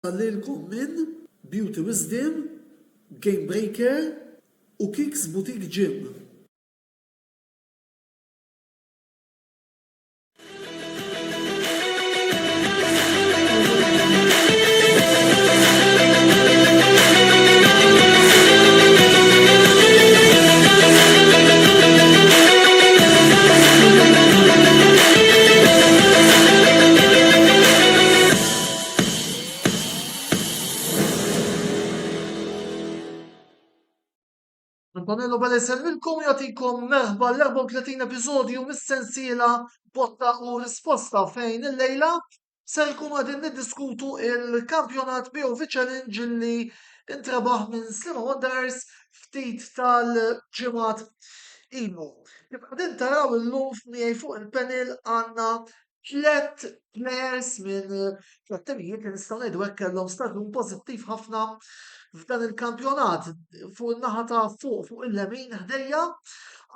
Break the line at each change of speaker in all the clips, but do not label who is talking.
Lilkom minn Beauty Wisdom, Game Breaker u Kicks Boutique Gym. Antonello Bella jsellmilkom u jagħtikom merħba l-34 episodju mis-sensiela Botta u Risposta fejn illejla ser ikunu qegħdin niddiskutu il-kampjonat BOV Challenge li intrebaħ minn Sliema Wanderers ftit tal-ġimgħat ilu. Kif qegħdin taraw illum miegħi fuq il-panel għandna tlett players minn tlett timijiet li nistgħu ngħidu hekk kellhom staġun pożittiv ħafna f'dan il-kampjonat. Fuq in-naħa ta' fuq fuq il-lemin ħdejja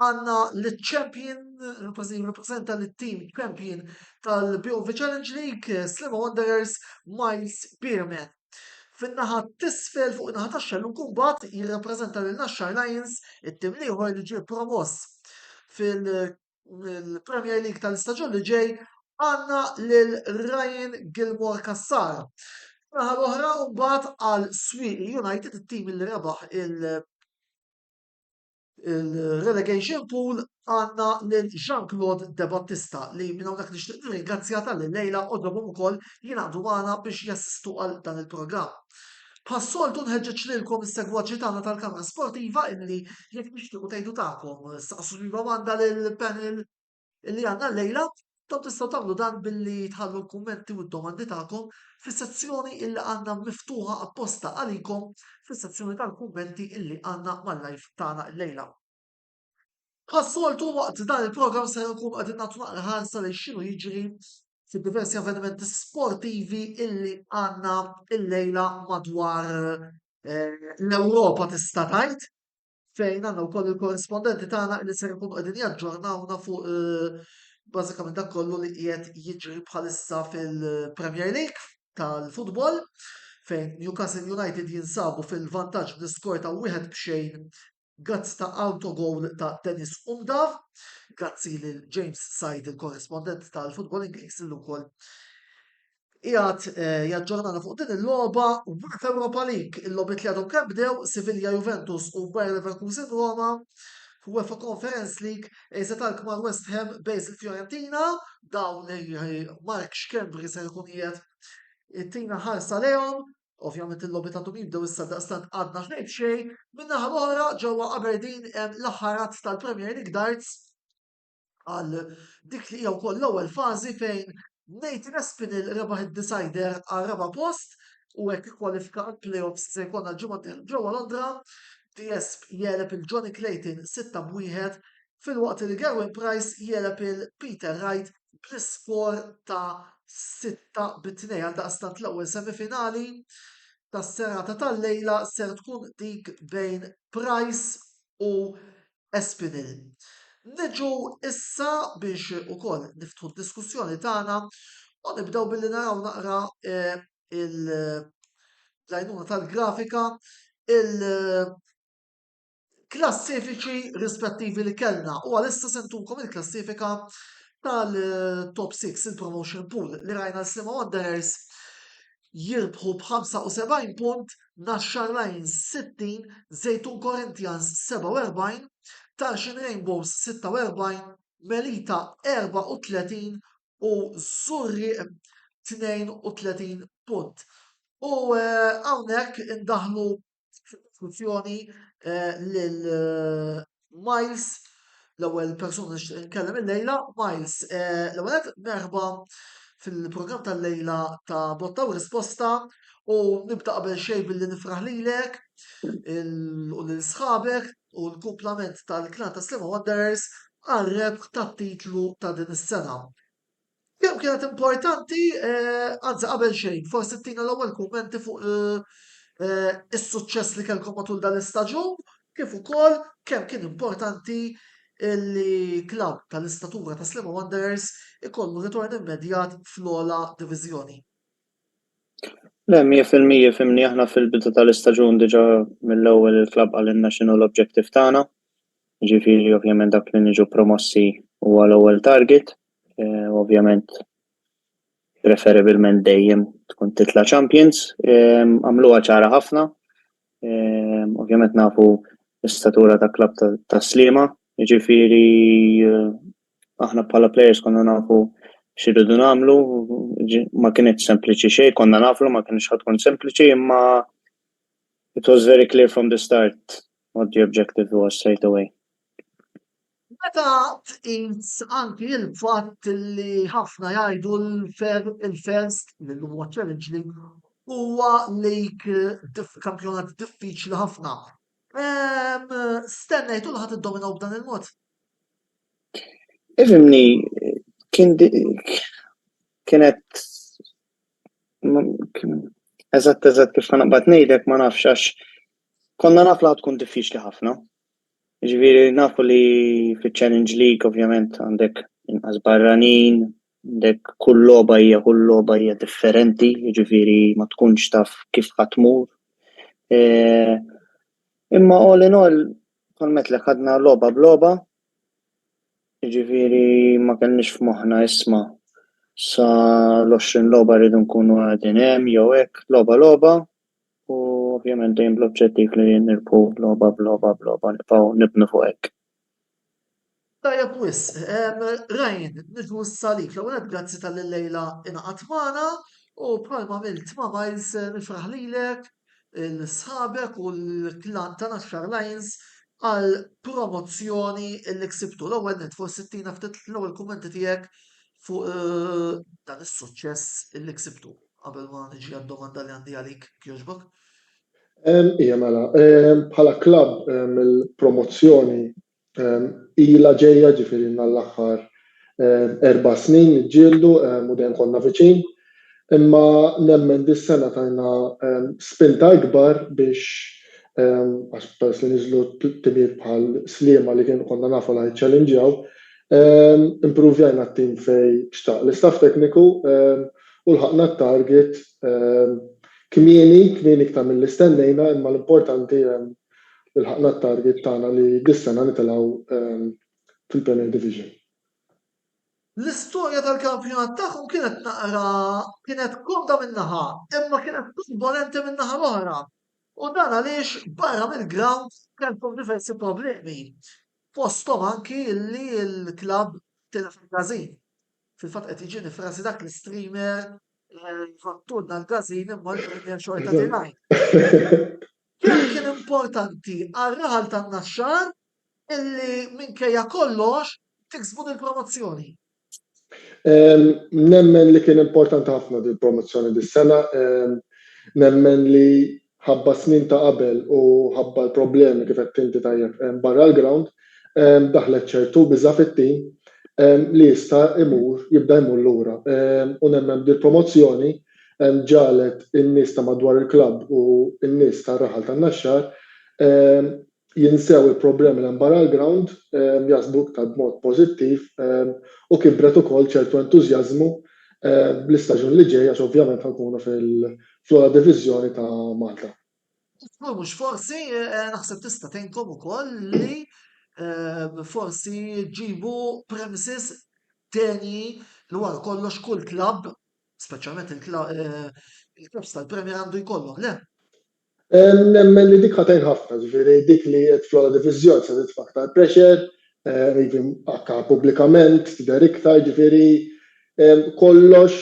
għandna l-champion jirrappreżenta lit-team champion tal-BOV Challenge League, Sliema Wanderers, Miles Beerman. Fin-naħa t'isfel fuq in-naħa tax-xellug imbagħad jirrappreżenta lil Naxxar Lions, it-tim l-ieħor li ġie promoss fil mill-Premier League tal-istaġun li ġej għandna lil Ryan Gilmore Cassar. Naħa l-oħra mbagħad għal Swieqi United it-tim li rebaħ il- il-relegation pool għandna lil Jean-Claude De Battista li minn hawnhekk nixtieq nirringrazzja tal lejla għoġobhom ukoll jingħaqdu magħna biex jassistu għal dan il-programm. Bħas-soltu nħeġġeġ lilkom is-segwaċi tagħna tal-Kamra Sportiva illi jekk tixtiequ tgħidu tagħkom staqsu xi domanda lill-panel illi għandna llejla, intom tistgħu tagħmlu dan billi tħallu l-kummenti u d-domandi tagħkom fis-sezzjoni illi għandna miftuħa apposta għalikom fis-sezzjoni tal-kummenti illi għandna mal-live tagħna llejla. Bħas-soltu waqt dan il-programm se nkunu qegħdin nagħtu naqra ħarsa lejn x'inhu jiġri fid-diversi avvenimenti sportivi illi għandna illejla madwar eh, l-Ewropa tista' tgħid fejn għandna wkoll il-korrispondenti tagħna li ser ikunu qegħdin jaġġornawna fuq eh, bażikament dak kollu li qiegħed jiġri bħalissa fil-Premier League tal-futbol fejn Newcastle United jinsabu fil-vantaġġ bl-iskor ta' wieħed b'xejn Grazzi ta' autogoal ta' Dennis Undav, grazzi lil James Said il-korrispondent tal-futbol Ingliż li wkoll qiegħed eh, jaġġornana fuq din il-logħba UEFA Europa League, il-logħbiet li għadhom kemm bdew Sevilla Juventus u Bayer Leverkusen Roma, UEFA Conference League, AZ Alkmaar West Ham Basel Fiorentina, dawn Mark Schembri se jkun qiegħed ittina ħarsa lejhom, Ovvjament il-logħbiet għandhom jibdew issa daqstant għadna xejn b'xejn. Min-naħa l-oħra ġewwa Aberdeen hemm l-aħħar att tal-Premier League Darts għal dik li hija wkoll l-ewwel fażi fejn Nathan Espinel rebaħ id-decider għal raba' post u hekk ikkwalifika għal playoffs se jkollna l-ġimgħa d-dieħla ġewwa Londra. Diesp jegħleb il Johnny Clayton 6 b'wieħed filwaqt li Gerwyn Price jegħleb il Peter Wright bl-iskor ta' 6-2. Għaldaqstant l-ewwel semifinali tas-serata tal-lejla ser tkun dik bejn Price u Espinel. Niġu issa biex ukoll niftħu d-diskussjoni tagħna u nibdew billi naraw naqra eh, il-lajnuna tal-grafika il- klassifiċi rispettivi li kellna u għalissa se ntukom il-klassifika tal-top 6 il-promotion pool li rajna l-Sliema Wanderers jirbħu b'75 punt, Naxxar Lions 60, Żejtun Corinthians 47, Tarxien Rainbows 46, Melita 34 u Żurrieq 32 punt. U eh, hawnhekk indaħlu fid-diskussjoni eh, lil eh, Miles, l-ewwel persuna nixtieq nkellem illejla, Miles, eh, l-ewwel qed merħba fil-programm tal-lejla ta' Botta u Risposta u nibda qabel xejn billi nifraħ lilek u lil sħabek u l-kumplament tal-klan ta' Sliema Wanderers għar-rebħ tat-titlu ta' din is-sena. Kemm kienet importanti, eh, anzi qabel xejn, forsi tina l-ewwel kummenti fuq eh, eh, is-suċċess li kellkom matul dan l-istaġun, kif ukoll kemm kien importanti li klabb tal-istatura ta' Sliema Wanderers ikollu ritorn immedjat fl-ogħla diviżjoni.
Le, 100% fhimni aħna fil-bidu tal-istaġun diġà mill-ewwel il-klabb qalilna x'inhu l-objective tagħna. Ġifieri ovvjament dak li niġu promossi huwa l-ewwel target. Ovvjament preferibilment dejjem tkun titla' Champions. Għamluha ċara ħafna. Ovvjament nafu l-istatura ta' klabb ta' Sliema, ġifieri aħna bħala players konna nafu x'irridu nagħmlu, ma kienx sempliċi xejn, konna nafu ma kienx ħa tkun sempliċi, imma it was very clear from the start what the objective was straight away.
Meta tqis anki il-fatt li ħafna jgħidu l-first li huwa Challenge League huwa league kampjonat diffiċli ħafna. Stennejtu li ħa tiddominaw b'dan il-mod?
Ifhimni, kien kienet eżatt eżatt kif ħa naqbad ngħidlek ma nafx għax konna naf li tkun diffiċli ħafna. Ġifieri nafu li fiċ-Challenge League ovvjament għandek inqas barranin, għandek kull logħba hija kull logħba hija differenti, ġifieri ma tkunx taf kif ħa tmur. Imma all in all, bħal għedtlek ħadna logħba b'logħba, ġifieri ma kellniex f'moħħna isma' sa l-20 logħba rridu nkunu qegħdin hemm jew hekk, logħba logħba, u ovvjament dejjem bl-objettiv li nirbħu logħba b'logħba b'logħba nibqgħu nibnu fuq hekk.
Tajjeb wisq. Ryan, niġu issa għalik. L-ewwel nett grazzi talli llejla ingħaqadt magħna u bħalma għamilt ma' Miles nifraħ lilek, lil sħabek u l-klan ta' Naxxar Lions għal promozzjoni li ksibtu. L-ewwel nett forsi ttina ftit l-ewwel kummenti tiegħek fuq dan is-suċċess li ksibtu qabel ma niġi għad-domanda li għandi għalik jogħġbok.
Ija mela, bħala klabb il-promozzjoni ilha ġejja ġifieri l-aħħar 4 snin niġġieldu u dejjem konna viċin. Imma nemmen dis-sena tajna spinta ikbar biex għax peress li niżlu timijiet bħal Sliema li kienu konna nafu li ħa impruvjajna t-tim fejn xtaq l-istaff tekniku u lħaqna t-target kmieni, kmieni iktar milli stennejna, imma l-importanti li lħaqna t-target tagħna li dis-sena nitilgħu fil-Premier Division.
L-istorja tal-kampjonat tagħhom kienet naqra kienet komda minn naħa, imma kienet turbolenti minn naħa l-oħra. U dan għaliex barra mill-ground kellkom diversi problemi. Fosthom anki li l-klabb tilef il-każin. Fil-fatt qed jiġini f'rasi dak l-istreamer ħattulna l-każin imma l-Premier xorta tilgħin. Kemm kien importanti għar-raħal tan-Naxxar illi minkejja kollox tiksbu dil-promozzjoni?
Nemmen li kien importanti ħafna din promozzjoni dis-sena. Nemmen li ħabba snin ta' qabel u ħabba l-problemi kif qed inti tajjeb barra l-ground, daħlet ċertu biża' fit-tim li jista' imur jibda jmur lura. U nemmen bil-promozzjoni ġagħlet in-nies ta' madwar il-klabb u n-nies tar-raħal tan-Naxxar jinsew il-problemi li hemm barra l-ground, jaħsbu iktar b'mod pożittiv u kibret ukoll ċertu entużjażmu bl-istaġun li ġej għax ovvjament ħa nkunu fl-ogħla diviżjoni ta' Malta.
Żgur mhux forsi, naħseb tista' tgħinkom ukoll li forsi ġġibu premises denji li wara kollox kull klabb, speċjalment il-klabbs tal-Premier għandu jkollhom, le?
Nemmen li dik ħa tgħin ħafna, ġifieri dik li qed fl-ogħla diviżjon se titfa' aktar pressure, even anke pubblikament tidher iktar, ġifieri kollox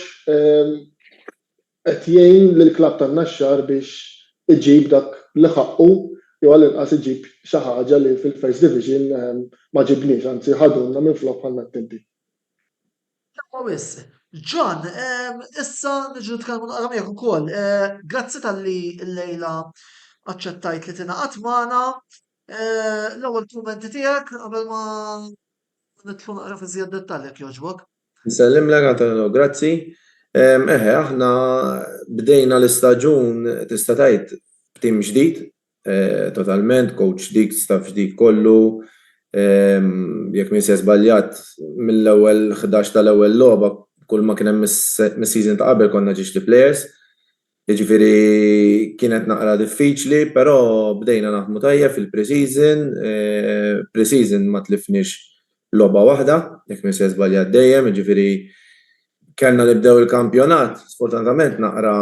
qed jgħin lill-klabb tan-Naxxar biex iġib dak li ħaqqu jew għall-inqas iġib xi ħaġa li fil-First Division ma ġibniex, anzi ħadulna minflok bħalma għedt inti.
Sewwa wisq. John, issa niġu nitkellmu naqra miegħek ukoll. Grazzi talli llejla aċċettajt li tingħaqad magħna. L-ewwel kummenti tiegħek qabel ma nidħlu naqra fi żjed dettall jekk jogħġbok.
Nsellimlek Antonello, grazzi. Eħe, aħna bdejna l-istaġun tista' tgħid b'tim ġdid, totalment, coach ġdid, staff ġdid kollu. Jekk m'iniex żbaljat, mill-ewwel 11 tal-ewwel logħba kull ma kien hemm mis-season ta' qabel konna ġiġli players. Jiġifieri kienet naqra diffiċli, però bdejna naħdmu tajjeb fil-pre-season, pre-season ma tlifniex logħba waħda, jekk m'iniex se żbaljat dejjem, jiġifieri kellna nibdew il-kampjonat, sfortunatament naqra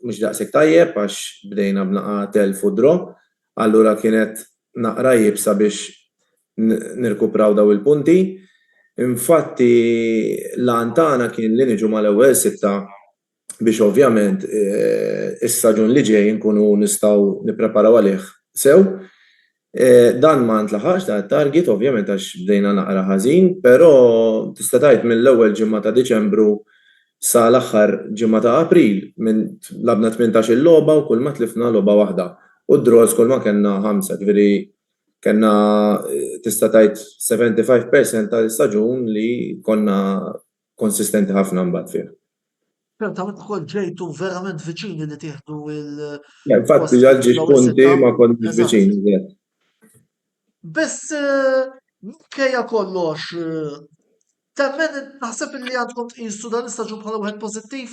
mhux daqshekk tajjeb għax bdejna b'naqra telf u draw, allura kienet naqra iebsa biex nirkupraw dawn il-punti. Infatti l-għan tagħna kien li niġu mal-ewwel sitta biex ovvjament is-staġun li ġej inkunu nistgħu nippreparaw għalih sew. Dan ma ntlaħaqx dan it-target ovvjament għax bdejna naqra ħażin, però tista' tgħid mill-ewwel ġimgħa ta' Diċembru sa l-aħħar ġimgħa ta' April minn lagħbna 18-il logħba u kulma tlifna logħba waħda. U d-draws kulma kellna ħamsa, ġifieri kellna tista' tgħid 75 percent tal-istaġun li konna konsistenti ħafna mbagħad fih.
Ċertament ukoll ġejtu verament viċini li tieħdu il
Infatti għal ġiex punti ma konniex viċini.
Biss minkejja kollox temmen naħseb li għandkom tqisu dan l-istaġun bħala wieħed pożittiv?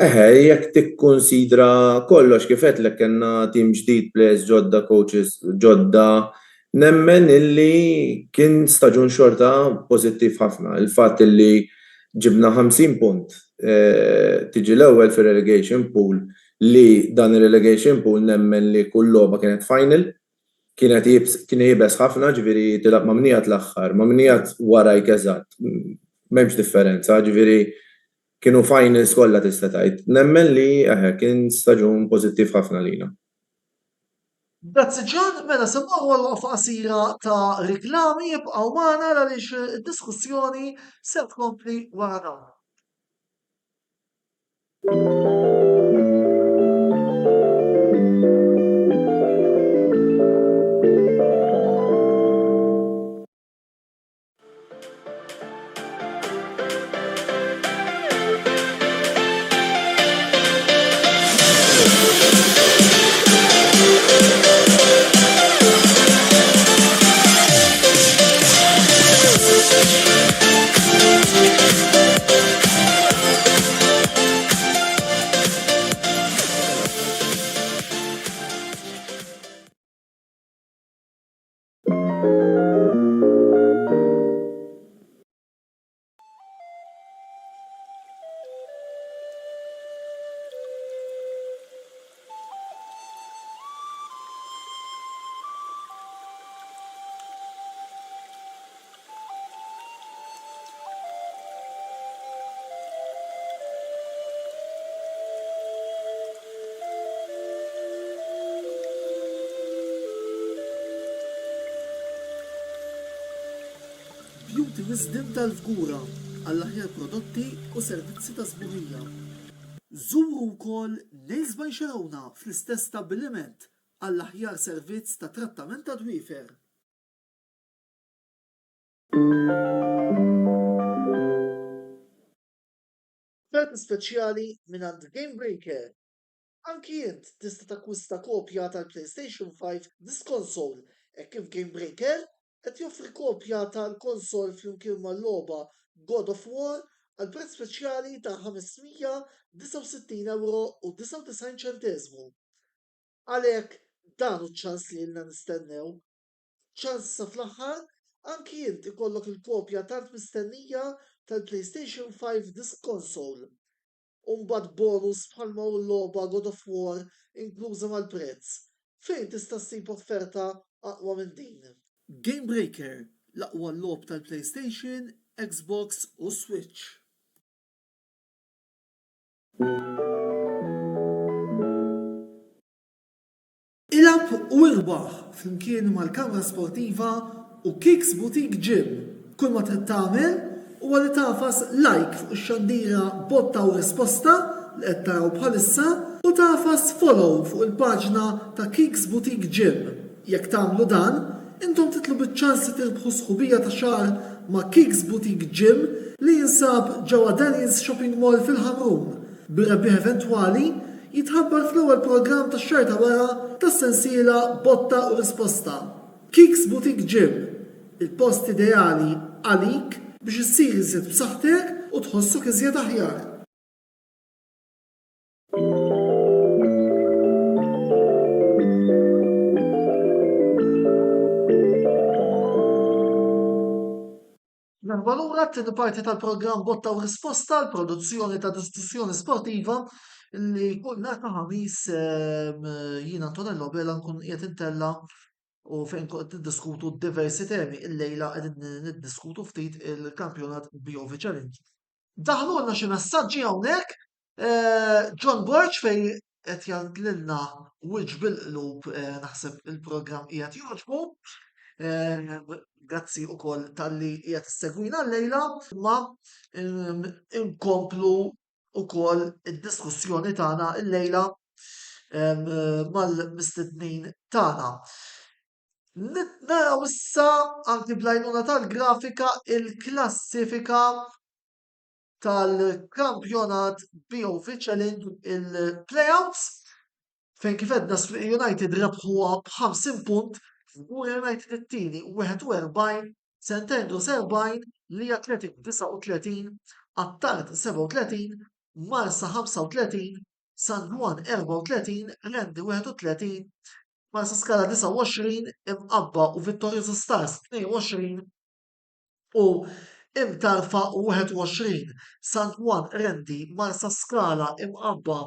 Eħe, jekk tikkunsidra kollox kif għedtlek kellna tim ġdid, players ġodda, coaches ġodda, nemmen illi kien staġun xorta pożittiv ħafna. Il-fatt illi ġibna 50 punt, tiġi l-ewwel fir-relegation pool li dan ir-relegation pool nemmen li kull logħba kienet final, kienet kien iebes ħafna, ġifieri tilgħab ma' min qiegħed l-aħħar, ma' min qiegħed warajk eżatt, m'hemmx differenza, ġifieri Kienu finals kollha tista' tgħid. Nemmen li, eħe, kien staġun pożittiv ħafna għalina.
Grazzi John, mela se mmorru għal waqfa qasira ta' riklami, ibqgħu magħna għaliex id-diskussjoni ser tkompli wara dawn. Beauty Wisdom tal-Fgura għall-aħjar prodotti u servizzi ta' sbuħija. Żuru wkoll Nails by Sharona fl-istess stabbiliment għall-aħjar servizz ta' trattament ta' dwiefer. Offerta speċjali mingħand Game Breaker! Anki int tista' takkwista kopja tal-PlayStation 5 Disc Console hekk kif Game Breaker qed joffri kopja tal-konsol flimkien mal-logħba God of War għal prezz speċjali ta' 569 ewro u 99 ċenteżmu. Għalhekk dan hu ċ-ċans li ilna nistennew. Ċans sa fl-aħħar anki int ikollok il-kopja tant mistennija tal-PlayStation 5 Disc Console. U mbagħad bonus bħalma hu l-logħba God of War inkluża mal-prezz. Fejn tista' ssib offerta aqwa minn din? Game Breaker, l-aqwa logħob tal-PlayStation, Xbox u Switch. Ilgħab u irbaħ flimkien mal-Kamra Sportiva u Kicks Boutique Gym. Kull ma trid tagħmel huwa li tagħfas like fuq ix-xandira Botta u Risposta li qed taraw bħalissa u tagħfas follow fuq il-paġna ta' Kicks Boutique Gym. Jekk tagħmlu dan, intom titlu biċ-ċans li tirbħu sħubija ta' xahar ma' Kicks Boutique Gym li jinsab ġewwa Daniels Shopping Mall fil-Ħamrun. Bir-rebbieħ eventwali jitħabbar fl-ewwel programm tax-xahar ta' wara tas-sensiela Botta u Risposta. Kicks Boutique Gym, il-post ideali għalik biex issir iżjed b'saħħtek u tħossok iżjed aħjar. għat-tieni parti tal-programm Botta u Risposta, l-produzzjoni ta' diskussjoni sportiva li kull nhar ta' Ħamis ehm, jien Antonello Bella nkun qiegħed intella u fejn nkun qed niddiskutu diversi temi. Illejla qegħdin niddiskutu ftit il-kampjonat BOV Challenge. Daħlulna xi messaġġi hawnhekk eh, John Borg fej qed jgħidlilna wiċċ bil-qlub eh, naħseb il-programm qiegħed jogħġbu. Eh, grazzi ukoll talli qiegħed issegwina llejla, imma inkomplu ukoll id-diskussjoni tagħna llejla mal-mistednin tagħna. Naraw issa anki bl-għajnuna tal-grafika il-klassifika tal-kampjonat BOV Challenge il-playouts fejn kif għedna Swieqi United rebħuha b'50 punt, Fgura United it-tieni 41, St Andrews 40, Lija Athletic 39, Attard 37, Marsa 35, San Juan 34, Qrendi 31, Marsaskala 29, Imqabba u Vittoriosa Stars 22 u Imtarfa 21, San Juan, Qrendi, Marsaskala, Imqabba,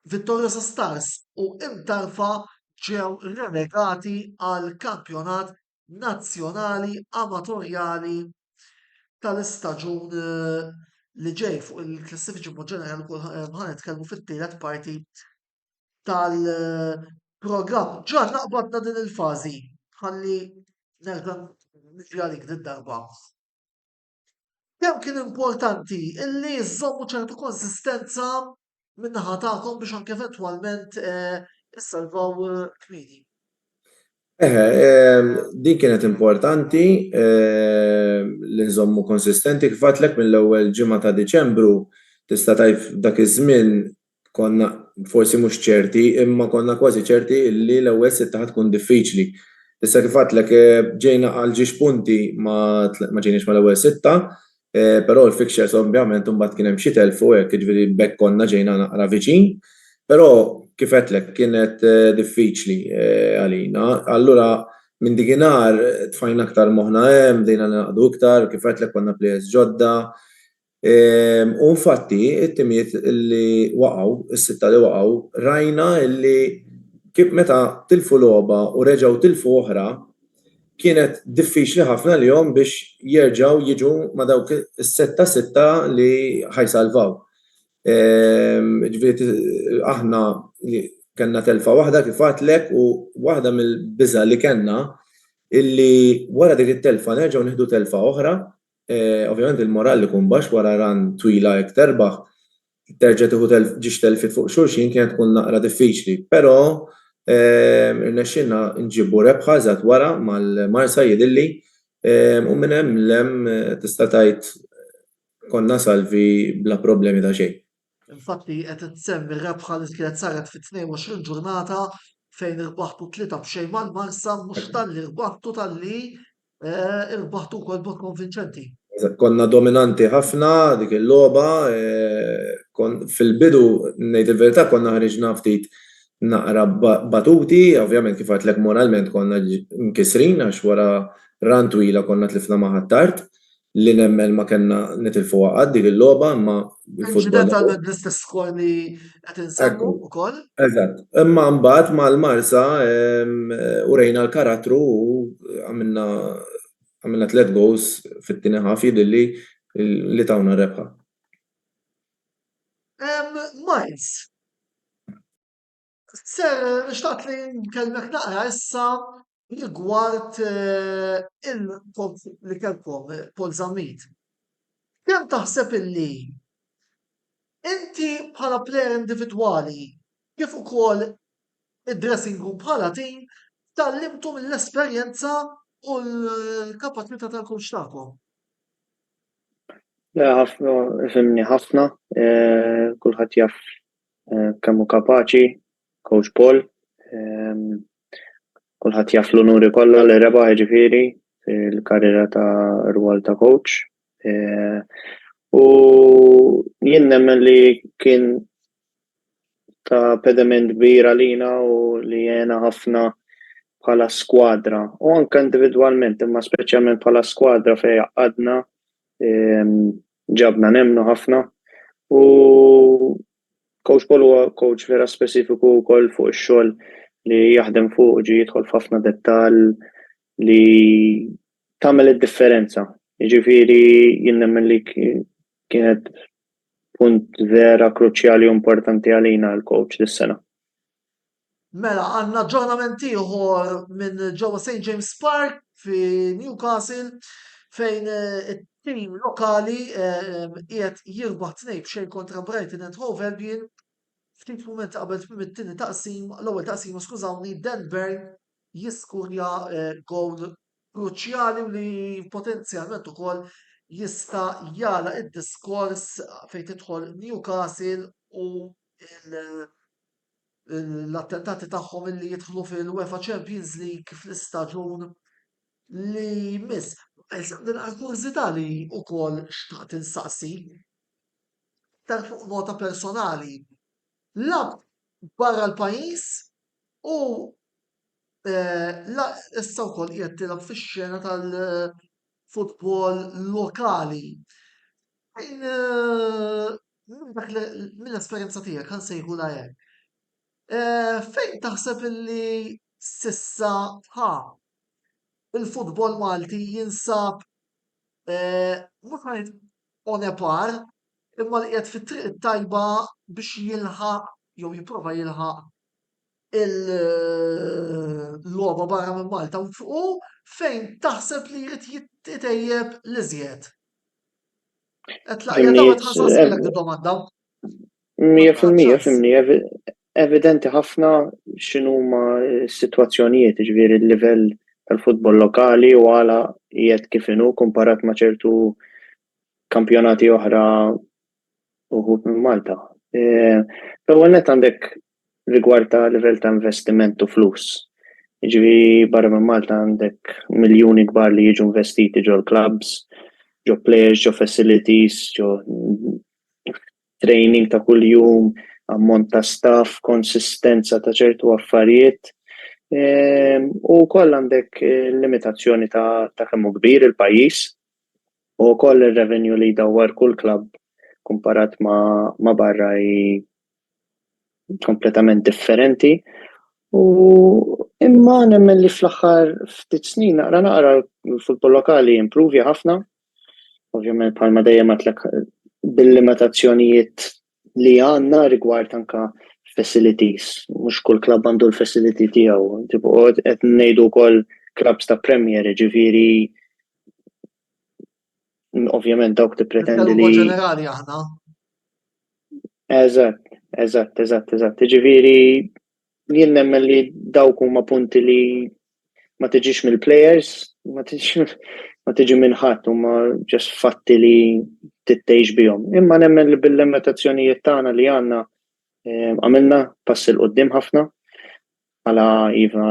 Vittoriosa Stars u Imtarfa ġew relegati għall-Kampjonat Nazzjonali Amatorjali tal-istaġun li ġej. Fuq il-klassifiċi b'mod ġenerali wkoll ħa nitkellmu fit-tielet parti tal-programm. Ġan, naqbadna din il-fażi ħalli nerġa' niġi għalik din darba. Kemm kien importanti illi żżommu ċertu konsistenza min-naħa tagħkom biex anke eventwalment eh, issalvaw eh, kmieni?
Eħe, din kienet importanti li nżommu konsistenti. Kif għedtlek mill-ewwel ġimgħa ta' Diċembru tista' tgħid f'dak iż-żmien konna forsi mhux ċerti imma konna kważi ċerti li l-ewwel sitta ħa tkun diffiċli. Issa kif għedtlek ġejna għal ġiex punti ma ġejniex mal-ewwel sitta, però l-fixtures ovvjament imbagħad kien hemm xi telf u hekk, jiġifieri b'hekk konna ġejna naqra viċin. Però kif għedtlek kienet diffiċli għalina. Allura minn dikinhar tfajna aktar moħħna hemm, bdejna ningħaqdu iktar, kif għedtlek konna players ġodda. U infatti it-timijiet li waqgħu, is-sitta li waqgħu, rajna li kif meta tilfu logħba u reġgħu tilfu oħra, kienet diffiċli ħafna għalihom biex jerġgħu jiġu ma' dawk is-setta sitta li ħa jsalvaw. Ġifieri aħna kellna telfa waħda kif għedtlek u waħda mill-biża' li kellna illi wara dik it-telfa nerġgħu nieħdu telfa oħra Ovvjament il-moral ikun baxx wara run twila hekk terbaħ, terġa' tieħu telf ġiex telfiet fuq xulxin kienet tkun naqra diffiċli. Però irnexxielna nġibu rebħa eżatt wara mal-Marsa jidhirli u minn hemm 'l hemm tista' tgħid konna salvi
bla problemi ta' xejn. Infatti qed insemmi rebħa li kienet saret fit-22 ġurnata fejn irbaħtu 3 b'xejn mal-Marsa mhux talli rbaħtu talli eh, irbaħtu wkoll b'mod konvinċenti.
Konna dominanti ħafna dik il-logħba, eh, fil-bidu ngħid il-verità konna ħriġna ftit naqra batuti, ovvjament kif għedtlek moralment konna mkissrin għax wara run twila konna tlifna ma' Ħ'Attard. li nemmen ma kellna nitilfuha qatt dik il-logħba imma
il-futbol. Inċidentalment bl-istess skor li qed insemmu wkoll.
Eżatt. Imma mbagħad mal-Marsa urejna l-karattru u għamilna għamilna tlett goals fit-tieni half jidhirli li tawna r-rebħa.
Miles, Ser xtaqt li nkellmek naqra issa rigward il-coach li kellkom, Paul Zammit. Kemm taħseb illi inti bħala player individwali kif ukoll id-dressing room bħala team tgħallimtu mill-esperjenza u l-kapaċità tal-coach tagħkom?
Le ħafna, ifhimni ħafna, kulħadd jaf kemm hu kapaċi, Coach Paul. Ehm, kulħadd jaf l-unuri kollha li rebaħ jiġifieri fil-karriera ta' rwol ta' coach. Eh, u jien nemmen li kien ta' pedament kbir għalina u li jena ħafna bħala skwadra u anke individwalment imma speċjalment bħala skwadra fejn għadna. Ġabna nemmnu ħafna u Coach Paul huwa coach vera speċifiku wkoll fuq ix-xogħol li jaħdem fuq ġi jidħol f'ħafna dettall li tagħmel id-differenza. Jiġifieri jien nemmen li kienet punt vera kruċjali u importanti għalina l-coach dis-sena.
Mela, għandna aġġornament ieħor minn ġewwa St James Park fi Newcastle fejn eh, it-tim lokali eh, qiegħed jirbaħ 2-0 kontra Brighton and Hove Albion ftit mumenti qabel tmiem it-tieni taqsim, l-ewwel taqsima skużawni, Dan Burn jiskurja eh, gowl kruċjali u li potenzjalment ukoll jista' jagħlaq id-diskors fejn tidħol Newcastle u il- l-attentati tagħhom illi jidħlu fil-UEFA Champions League fl-istaġun li jmiss. Din kurżità li wkoll xtaqt insaqsi aktar fuq nota personali. Lab barra l-pajjiż u eh, issa wkoll qiegħed tilgħab fix-xena tal-futbol lokali. Fejn eh, minn dak li mill-esperjenza tiegħek ħa nsejħulha hekk, eh, fejn taħseb illi s'issa ħa il-futbol Malti jinsab eh, mhux ngħid on a par, imma li qiegħed fit-triq it-tajba biex jilħaq jew jipprova jilħaq il-logħba barra minn Malta u fejn taħseb li jrid jitejjeb l-iżjed?
100% fimni, evidenti ħafna x'inhuma s-sitwazzjonijiet, ġifieri l-livell tal-futbol lokali u għala qiegħed kif inhu kumparat ma' ċertu kampjonati oħra uħud minn Malta. E, l-ewwel net għandek rigward ta' livell ta' investiment u flus. Jiġifieri barra minn Malta għandek miljuni kbar li jiġu investiti ġol clubs, ġo players, ġo facilities, ġo training ta' kuljum, ammont ta' staff, konsistenza ta' ċertu affarijiet. Ehm, u wkoll għandek limitazzjoni ta', ta kemm hu kbir il-pajjiż u wkoll ir-revenue li jdawwar kull klabb kumparat ma', ma barra hi kompletament differenti. U imma nemmen li fl-aħħar ftit snin naqra naqra l-futbol lokali impruvja ħafna. Ovvjament bħalma dejjem għatlek bil-limitazzjonijiet li għandna rigward anka facilities. Mhux kull klabb għandu l-facility tiegħu. Tipo qed ngħidu wkoll clubs ta' Premier, ġifieri ovvjament dawk tippretendi li.
ġenerali aħna.
Eżatt, eżatt, eżatt, eżatt. Ġifieri jien nemmen li dawk huma punti li ma tiġix mill-players, ma tiġix ma tiġi minn ħadd huma ġest fatti li tittejx bihom. Imma nemmen li bil-limitazzjonijiet tagħna li għandna eh, għamilna pass il qudiem ħafna bħala iva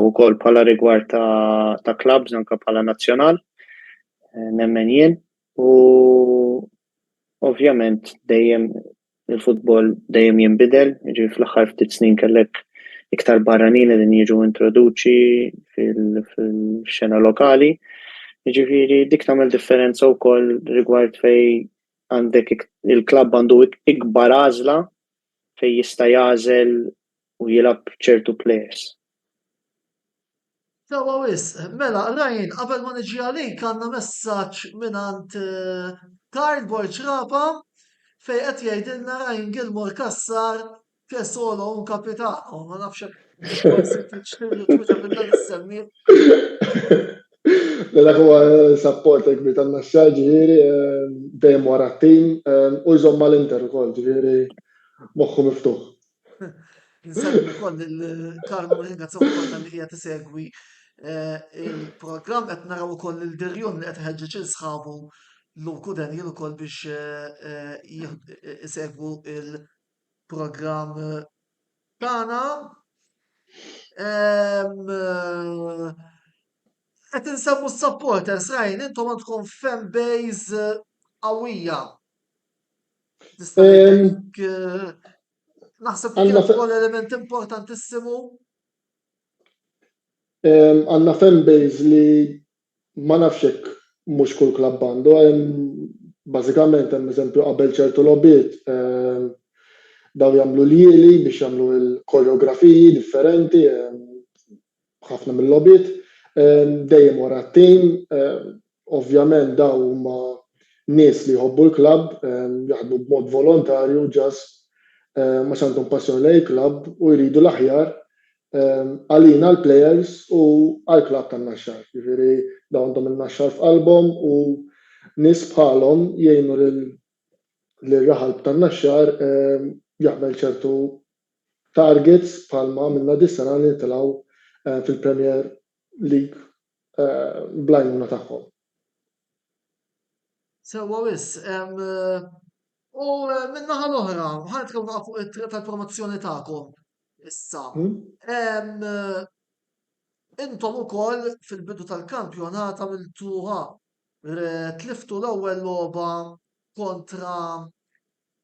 wkoll bħala rigward ta', ta clubs anke bħala nazzjonal eh, nemmen jien u Ovvjament dejjem il-futbol dejjem jinbidel, jiġifieri fl-aħħar ftit snin kellek iktar barranin qegħdin jiġu introduċi fil-xena lokali. Jiġifieri dik tagħmel differenza wkoll rigward fejn għandek il-klabb għandu ikbar għażla fejn jista' jagħżel u jilgħab ċertu players.
Sewwa wisq. Mela, Ryan, qabel ma niġi għalik għandna messaġġ mingħand Karl Borg Rapa fejn qed jgħidilna Ryan Gilmore Cassar che solo un capitano. Ma nafx hekk forsi tridx tirritwita minn dan is-semmiegħ.
Le dak huwa supporter kbir tan-Naxxar ġifieri dejjem wara t-tim u jżomm mal-Inter ukoll ġifieri moħħu miftuħ.
Insellem ukoll lil Karlu nirringrazzjaw ukoll talli qiegħed isegwi eh, il-programm qed naraw ukoll lil Dirjun li qed iħeġġeġ il sħabu Luke u Daniel ukoll biex eh, eh, isegwu il-programm tagħna. Ehm, qed insemmu s-supporters, Ryan, intom għandkom fan base qawwija. Tista' tgħid Naħseb li kien ukoll element importantissimu.
Għandna fan base li ma nafx hekk. mhux kull klabb għandu. Bażikament hemm eżempju qabel ċertu logħbiet daw jagħmlu ljieli biex jagħmlu l-koreografiji differenti ħafna mill-logħbiet dejjem wara t-tim. Ovvjament daw huma nies li jħobbu l-klabb, jaħdmu b'mod volontarju just għax għandhom passjoni lejn il-klabb u jridu l-aħjar għalina l-plejers u għall-klabb tan-Naxxar. Jiġifieri dawn għandhom in-Naxxar f'qalbhom u nies bħalhom jgħinu lir-raħal tan-Naxxar jagħmel ċertu targets bħalma għamilna dis-sena li nitilgħu fil-Premier League bl-għajnuna tagħhom.
Sewwa wisq. U min-naħa l-oħra, ħa nitkellmu naqra fuq it-triq tal-promozzjoni tagħkom issa. Intom ukoll fil-bidu tal-kampjonat għamiltuha tliftu l-ewwel logħba kontra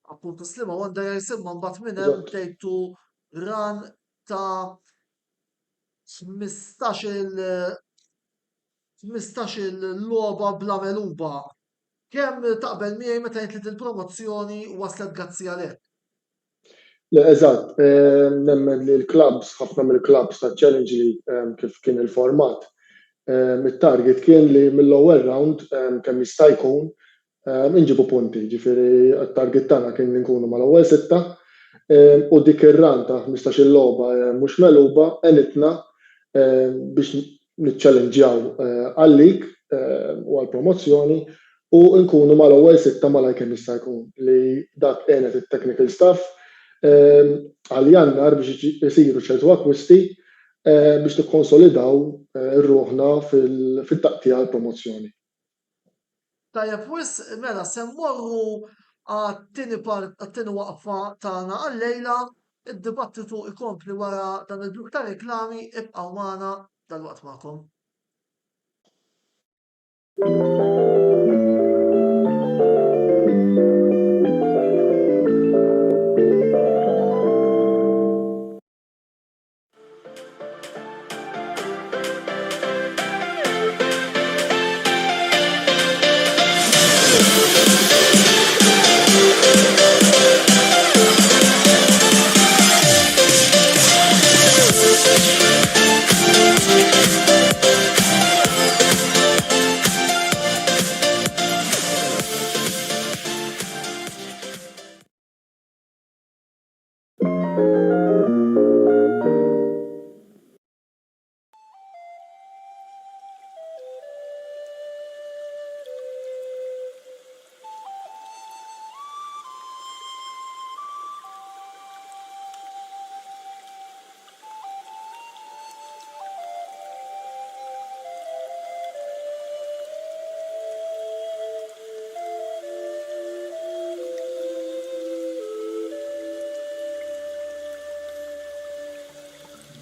appuntu Sliema Wanderers imma mbagħad minn hemm bdejtu run ta' 15-il 15-il logħba bla megħluba. Kemm taqbel miegħi meta ngħid li dil-promozzjoni waslet grazzi għalhekk?
Le, eżatt. Nemmen li l-klabbs, ħafna mill-klabbs taċ-Challenge League kif kien il-format, it-target kien li mill-ewwel round kemm jista' jkun inġibu punti. Ġifieri t-target tagħna kien li nkunu mal-ewwel sitta u dik ir-run ta' 15-il logħba mhux megħluba għenitna biex niċċellenġjaw għal-league u għall-promozzjoni u nkunu mal-ewwel sitta malajr kemm jista' jkun li dak għenet it-technical staff għal Jannar biex isiru ċertu akkwisti biex nikkonsolidaw ruħna fit-taqtigħa għall-promozzjoni.
Tajjeb wisq, mela se mmorru għat-tieni part, għat-tieni waqfa tagħna għal-lejla. Id-dibattitu jkompli wara dan il-blokk ta' reklami, ibqgħu magħna dalwaqt magħkom.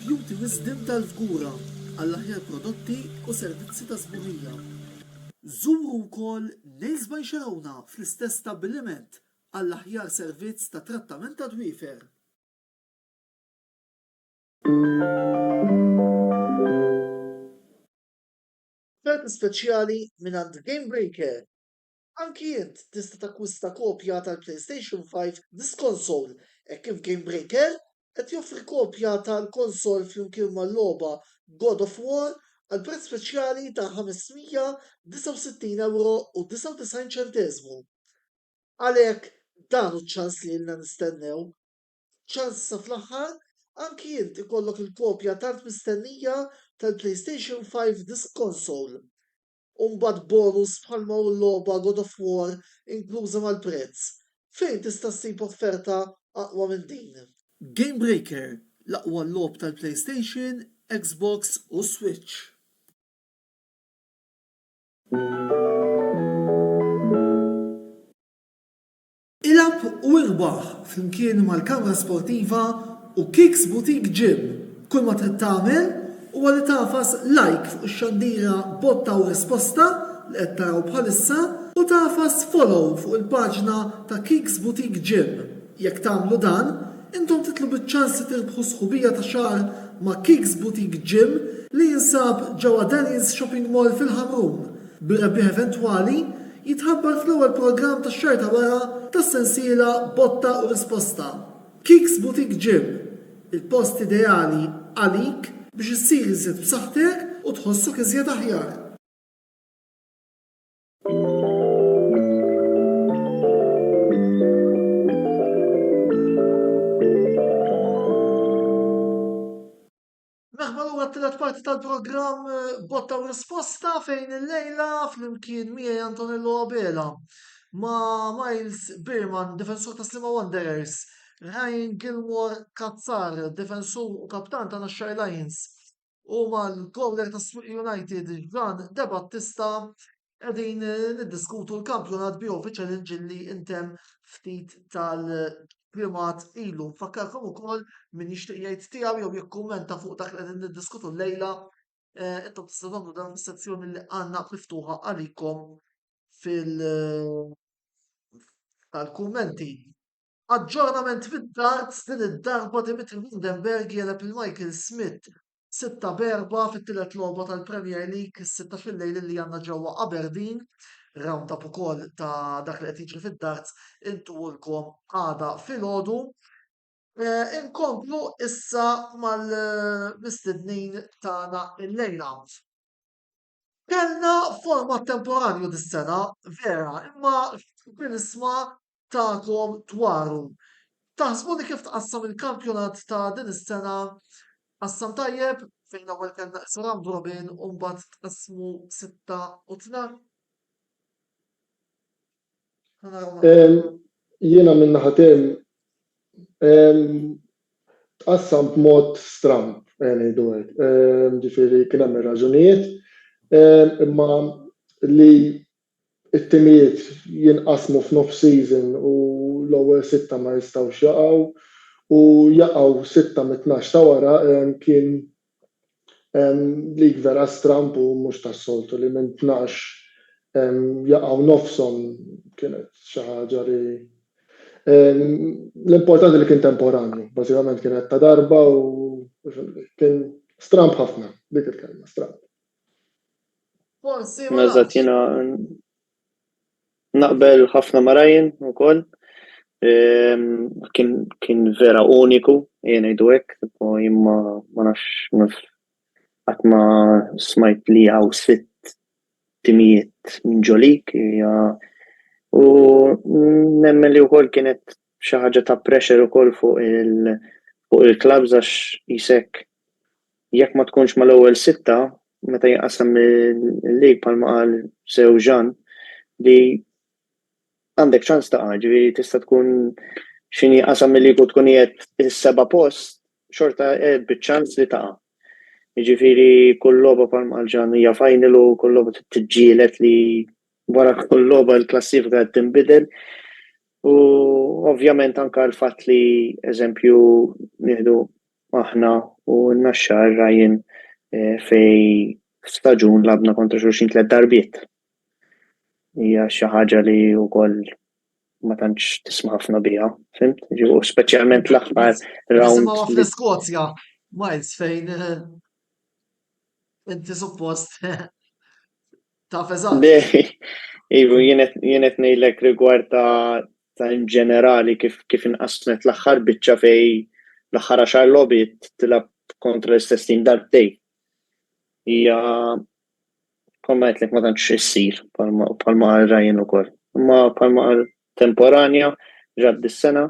Beauty Wisdom tal-Fgura għall-aħjar prodotti u servizzi ta' sbuħija. Żuru wkoll Nails by Sharona fl-istess stabbiliment għall-aħjar servizz ta' trattament ta' dwiefer. Offerta speċjali mingħand Game Breaker! Anki int tista' takkwista kopja tal-PlayStation 5 Disc Console hekk kif Game Breaker qed joffri kopja tal-konsol flimkien mal-logħba God of War għal prezz speċjali ta' 569 ewro u 99 ċenteżmu. Għalhekk dan hu ċ-ċans li ilna nistennew Ċans sa fl-aħħar, anki int ikollok il-kopja tant mistennija tal-PlayStation 5 Disc Console. U mbagħad bonus bħalma hu l-logħba God of War inkluża mal-prezz. Fejn tista' ssib offerta aqwa minn din? Game Breaker, l-aqwa logħob tal-PlayStation, Xbox u Switch. Ilgħab u irbaħ flimkien mal-Kamra Sportiva u Kicks Boutique Gym. Kull ma trid tagħmel huwa li tagħfas like fuq ix-xandira Botta u Risposta li qed taraw bħalissa u tagħfas follow fuq il-paġna ta' Kicks Boutique Gym. Jekk tagħmlu dan, intom titlu biċ-ċans li tirbħu sħubija ta' xahar ma' Kicks Boutique Gym li jinsab ġewwa Daniels Shopping Mall fil-Ħamrun. Bir-rebbieħ eventwali jitħabbar fl-ewwel programm tax-xahar ta' wara tas-sensiela Botta u Risposta. Kicks Boutique Gym, il-post ideali għalik biex issir iżjed b'saħħtek u tħossok iżjed aħjar. Merħba lura t-tielet parti tal-programm eh, Botta u Risposta fejn illejla flimkien miegħi Antonello Abela ma' Miles Birman, difensur ta' Sliema Wanderers, Ryan Gilmore Kazzar, difensur u kaptan ta' Naxxar Lions, u mal-gowler ta' Swieqi United Jean De Battista qegħdin niddiskutu l-kampjonat BOV Challenge li intemm ftit tal-ġimgħat ilu. Nfakkarkom ukoll min jixtieq jgħid tiegħu jew jikkummenta fuq dak li qegħdin niddiskutu llejla, eh, intom tistgħu tagħmlu dan fis-sezzjoni li għandna miftuħa għalikom fil- tal-kummenti. Aġġornament fid-darts din id-darba Dimitri Vandenberg jegħleb lil Michael Smith 6-4 fit-tielet logħba tal-Premier League is-sitta fil-lejl li għandna ġewwa Aberdeen. Round-up ukoll ta' dak li qed jiġri fid-darts intuhulkom għada filgħodu. Eh, inkomplu issa mal-mistednin tagħna illejla. Kellna format temporanju dis-sena, vera, imma bil-isma tagħkom dwaru. Taħsbu li kif tqassam il-kampjonat ta' din is-sena tqassam tajjeb fejn l-ewwel kellna qisu round robin u mbagħad tqassmu 6 u 12?
Jiena min-naħa tiegħi tqassam b'mod stramb, ejja ngħidu hekk. Ġifieri kien hemm ir-raġunijiet, imma li it-timijiet jinqasmu f'nofs season u l-ewwel sitta ma jistgħux jaqgħu u jaqgħu sitta mit-tnax ta' wara kien league vera stramb u mhux tas-soltu li minn 12 jaqgħu nofshom kienet xi ħaġa li l-importanti li kien temporanju, bażikament kienet ta' darba u kien stramb ħafna dik il-kelma stramb.
Forsi ma
Eżatt, jiena naqbel ħafna ma' Ryan ukoll. Ehm, kien, kien vera uniku, jien ngħidu hekk, tipo jien ma, ma nafx naf qatt ma smajt li hawn sitt timijiet minn ġolik hija u nemmen li wkoll kienet xi ħaġa ta' pressure ukoll fuq il fuq il-clubs għax jisek jekk ma tkunx mal-ewwel sitta meta jinqasam il-league bħalma qal sew Jean li għandek ċans taqa', ġifieri tista' tkun x'inhi qasam il-league u tkun qiegħed is-seba' post, xorta qiegħed biċ-ċans li taqa'. Jiġifieri kull logħba bħalma qal Jean hija final u kull logħba trid tiġġieled li wara kull logħba l-klassifika qed tinbidel. U ovvjament anke l-fatt li eżempju nieħdu aħna u n-Naxxar Ryan eh, fej staġun labna kontra xulxin tliet darbiet. Hija xi ħaġa li wkoll ma tantx tisma' ħafna biha, fimt? Ġifu speċjalment l-aħħar
round. Fl-Iskozja, Miles fejn eh, inti suppost Taf eżatt.
Ivu, jien qed ngħidlek rigward ta' ta' in ġenerali kif kif inqasmet l-aħħar biċċa fej l-aħħar għaxar logħbiet tilgħab kontra l-istess tim darbtejn. Hija bħalma għedtlek ma tantx issir bħalma qal Ryan ukoll. Imma bħalma qal temporanja ġrat dis-sena,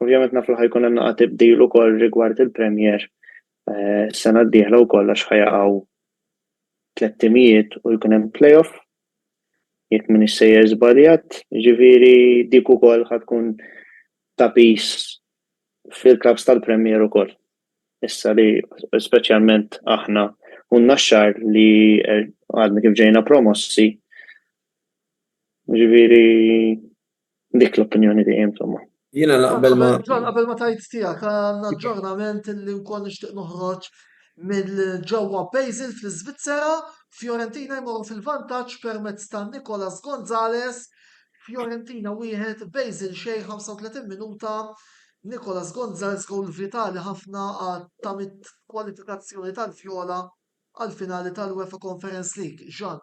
ovvjament naf li ħa jkun hemm naqa' tibdil ukoll rigward il-Premier eh, s-sena d-dieħla wkoll għax ħa jaqgħu tlett timijiet u jkun hemm playoff jekk m'iniex sejjer żbaljat, jiġifieri dik ukoll ħa tkun ta' piż fil-clubs tal-Premier ukoll. Issa li speċjalment aħna u n-Naxxar li er, għadna kif ġejna promossi, jiġifieri Dik l-opinjoni tiegħi insomma.
Jiena naqbel ma.
Ġon, qabel ma tajt tiegħek għandna aġġornament li wkoll nixtieq noħroġ mill ġewwa Basel fl-Iżvizzera, Fiorentina jmorru fil-vantaġġ permezz ta' Nicolas Gonzalez. Fiorentina wieħed, Basel xejn 35 minuta. Nicolas Gonzalez gowl vitali ħafna għat tamit kwalifikazzjoni tal-Vjola għall-finali tal-UEFA Conference League. Jean.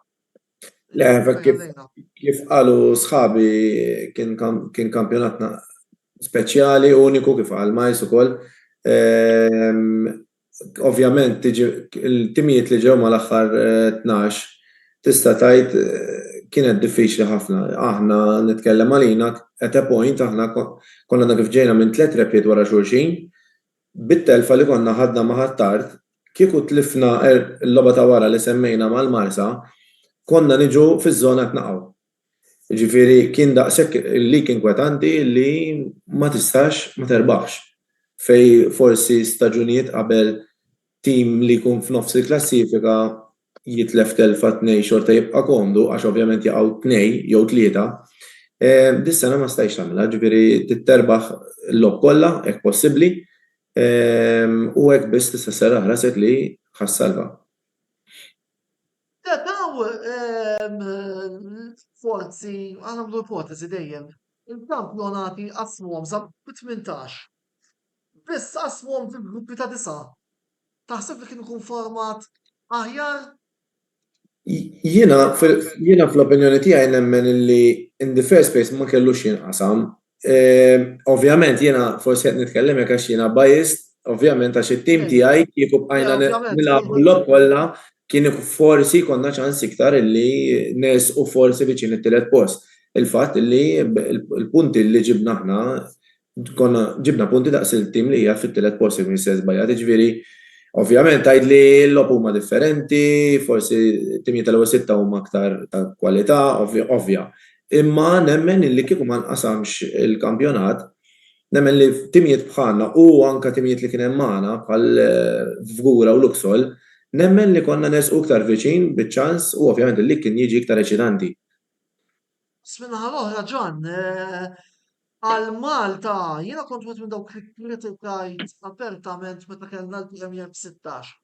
Le, kif, kif qalu sħabi kien, kien kampjonat speċjali, uniku kif qal Majs ukoll. Ehm, ovvjament tiġi il-timijiet li ġew mal-aħħar 12 tista' tgħid kienet diffiċli ħafna. Aħna nitkellem għalina at a point aħna konna kif ġejna minn tliet rebħiet wara xulxin, bit-telfa li konna ħadna ma' Ħ'Attard, kieku tlifna l-logħba ta' wara li semmejna mal-Marsa, konna niġu fiż-żona qed naqgħu. Jiġifieri kien daqshekk il-league inkwetanti li ma tistax ma terbaħx. Fejn forsi staġunijiet qabel tim li jkun f'nofs il-klassifika jitlef telfa tnej xorta jibqa' komdu għax ovvjament jaqgħu tnej jew tlieta. Dis-sena ma stajtx tagħmilha, ġifieri trid terbaħ il-logħob kollha jekk possibbli u hekk biss tista' sserraħ rasek li ħa ssalva.
Daw forzi, ħa nagħmlu ipotezi dejjem, il-kampjonati qasmuhom sa 18. Biss qasmuhom fi gruppi ta' disgħa. Taħseb li kien ikun format aħjar?
Jiena jiena fl-opinjoni tiegħi nemmen illi in the first place ma kellux jinqasam. Ovvjament jiena forsi qed nitkellem hekk għax jiena biased, ovvjament għax it-tim tiegħi kieku bqajna nilagħbu l-logħob kollha kien forsi jkollna ċans iktar illi nersqu forsi viċin it-tielet post. Il-fatt illi l-punti li ġibna aħna Konna ġibna punti daqs il-tim li qiegħed fit-tielet post jekk m'iniex se żbaljat, jiġifieri ovvjament tgħidli l-logħob huma differenti, forsi t-timijiet tal-ewwel sitta huma aktar ta' kwalità, ovvja. Imma nemmen li kieku ma nqasamx il-kampjonat, nemmen li timijiet bħalna u anke timijiet li kien hemm magħna bħal Fgura u Luxol, nemmen li konna nersqu iktar viċin biċ-ċans u ovvjament il-lig kien jiġi iktar eċitanti.
Min-naħa l-oħra Ġann, Għal Malta, jiena kont wieħed minn dawk li kkritikajt apertament meta kellna l-Premier b'16.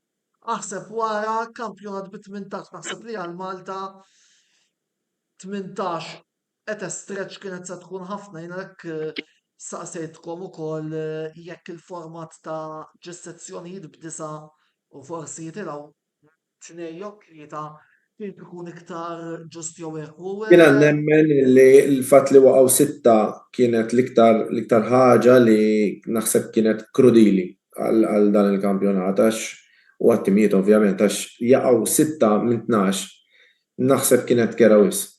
Aħseb wara kampjonat bi 18, naħseb li għal Malta 18 at a stretch kienet se tkun ħafna, jiena hekk saqsejtkom ukoll jekk il-format ta' ġis sezzjonijiet b'disa' u forsi jitilgħu tnejn jew tlieta kien ikun iktar ġust jew ekwu.
Jiena nemmen li l-fatt li waqgħu sitta kienet l-iktar l-iktar ħaġa li naħseb kienet krudili għal dan il-kampjonat għax u għat-timijiet ovvjament għax jaqgħu sitta minn 12 naħseb kienet kerha wisq.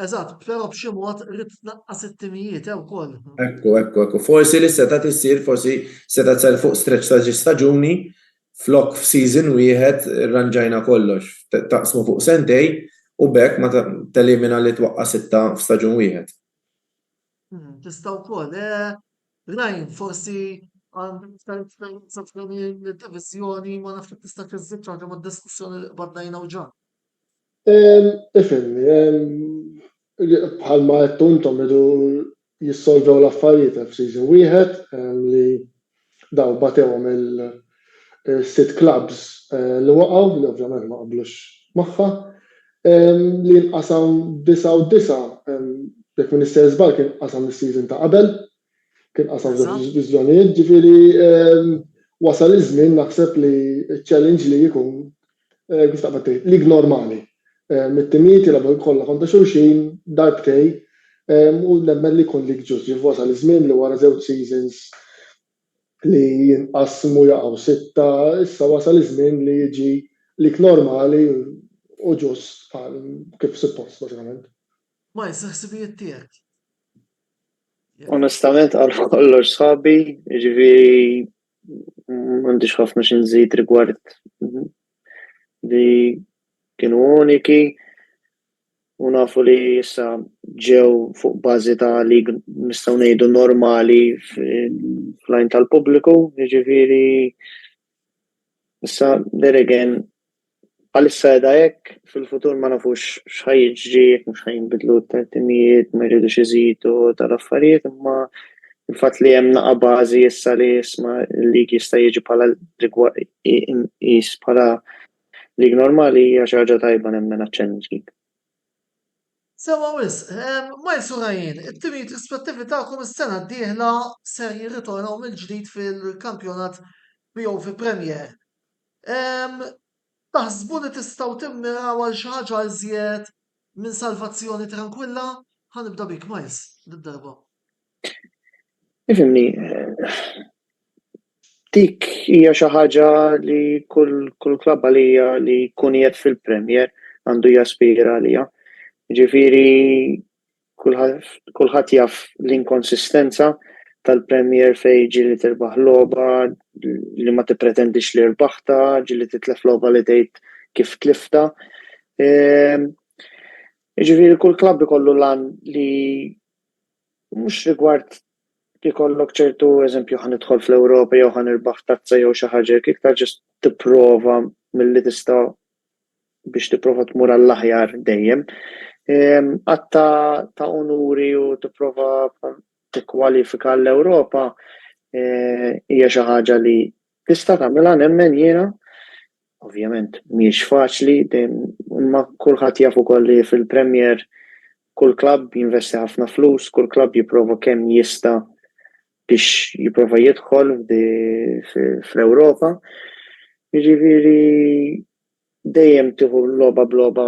Eżatt, però b'xi mod ridt tnaqqas it-timijiet eh wkoll.
Ekku, ekku, ekku. Forsi li setgħet issir, forsi setgħet sar fuq stretch ta' xi staġuni, flok f'season wieħed irranġajna kollox. Taqsmu fuq sentej u b'hekk ma telimina li twaqqa' sitta f'staġun wieħed.
Hmm, tista' wkoll. Eh, Ryan, forsi għandek iktar esperjenza f'dan il-diviżjoni, ma nafx tista' tiżid xi ħaġa mad-diskussjoni li qbadna jiena u Ġan.
Ifhimni, bħalma għedtu intom iridu jissolvew l-affarijiet f'season wieħed li daw batewhom il-sitt clubs li waqgħu li ovvjament ma qablux magħha li jinqasam disgħa u disgħa jekk m'iniex sejjer żball kien qasam is-season ta' qabel kien qasam f'żewġ diviżjonijiet, ġifieri wasal iż-żmien naħseb li ċ-challenge li jkun kif taqbad tgħid, league normali. It-timijiet jilagħbu kollha kontra xulxin darbtej u nemmen li jkun league ġust. Ġifieri wasal iż-żmien li wara żewġ seasons li jinqasmu jaqgħu sitta, issa wasal iż-żmien li jiġi league normali u ġust bħal kif suppost bażikament.
Miles, il-ħsibijiet tiegħek?
Onestament għal kollox sħabi, ġifieri m'għandix ħafna xi nżid rigward li kienu uniki u nafu li issa ġew fuq bażi ta' lig nistgħu ngħidu normali fl-għajn tal-pubbliku, jiġifieri issa there again Bħalissa qiegħda hekk, fil-futur ma nafux x'ħa jiġri, jekk mhux ħa jinbidlu t-timijiet, ma jridux iżidu tal-affarijiet, imma il-fatt li hemm naqa' bażi issa li isma' l-league jista' jiġi bħala inqis bħala league normali hija xi ħaġa tajba nemmen għaċ-Challenge League.
Sewwa wisq. Miles u Ryan, it-timijiet rispettivi tagħkom is-sena d-dieħla ser jirritornaw mill-ġdid fil-kampjonat BOV Premier. Taħsbu li tistgħu timmiraw għal xi ħaġa iżjed minn salvazzjoni trankwilla? Ħa nibda bik Miles, did-darba.
Ifhimni, dik hija xi ħaġa li kull kull klabb għalija li jkun qiegħed fil-Premier għandu jaspira għaliha. Ġifieri Kulħadd jaf l-inkonsistenza tal-Premier fejn ġieli tirbaħ logħba li ma tippretendix li rbaħtha, ġieli titlef logħba li tgħid kif tliftha. Ehm, jiġifieri kull klabb ikollu lan li mhux rigward ikollok ċertu eżempju ħa nidħol fl-Ewropa jew ħa nirbaħ tazza jew xi ħaġa hekk iktar ġust tipprova milli tista' biex tipprova tmur għall-aħjar dejjem. Ehm, għadd ta' unuri u tipprova tikkwalifika l-Ewropa eh, hija xi ħaġa li tista' tagħmilha nemmen jiena. Ovvjament mhijiex faċli, imma kulħadd jaf ukoll li fil-Premier kull klabb jinvesti ħafna flus, kull klabb jipprova kemm jista' biex jipprova jidħol fl-Ewropa. Jiġifieri dejjem tieħu logħba b'logħba